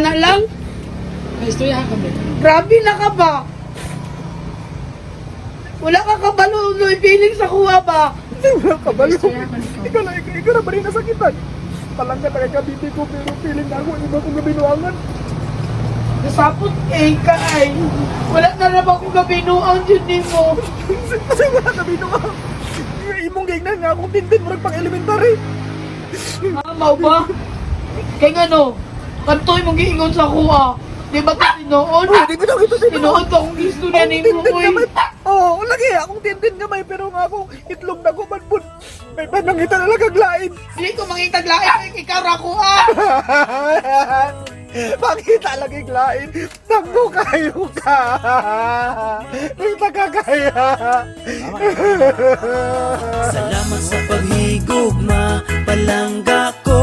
Ana lang? May istorya ka ba? Grabe na ka ba? Wala ka kabalo, no feeling sa kuha ba? Wala ka ba? Ikaw na, ikaw na ba rin nasakitan? Palangga na kay kabiti ko pero feeling na ako iba kong gabinuangan. Nasapot kay ka ay. Wala na naman akong gabinuang dyan ni mo. Kasi wala ka binuang. Imong gignan nga akong tintin murag pang elementary. Mamaw ba? Kay nga no, kantoy mong giingon sa kuha. Di ba ito tinuod? Uy, di ko ito tinuod. Tinuod ba akong istorya ni mo, Akong uy? tintin gamay. Oo, oh, lagi akong tintin gamay pero nga akong itlog na ko manpud. May panangita na lang ang lain. Hindi ko mangitag lain, ikaw ra kuha. Pakita lagi lain. Tanggo kayo ka. Kita ka kaya. Salamat sa paghigugma, palangga ko.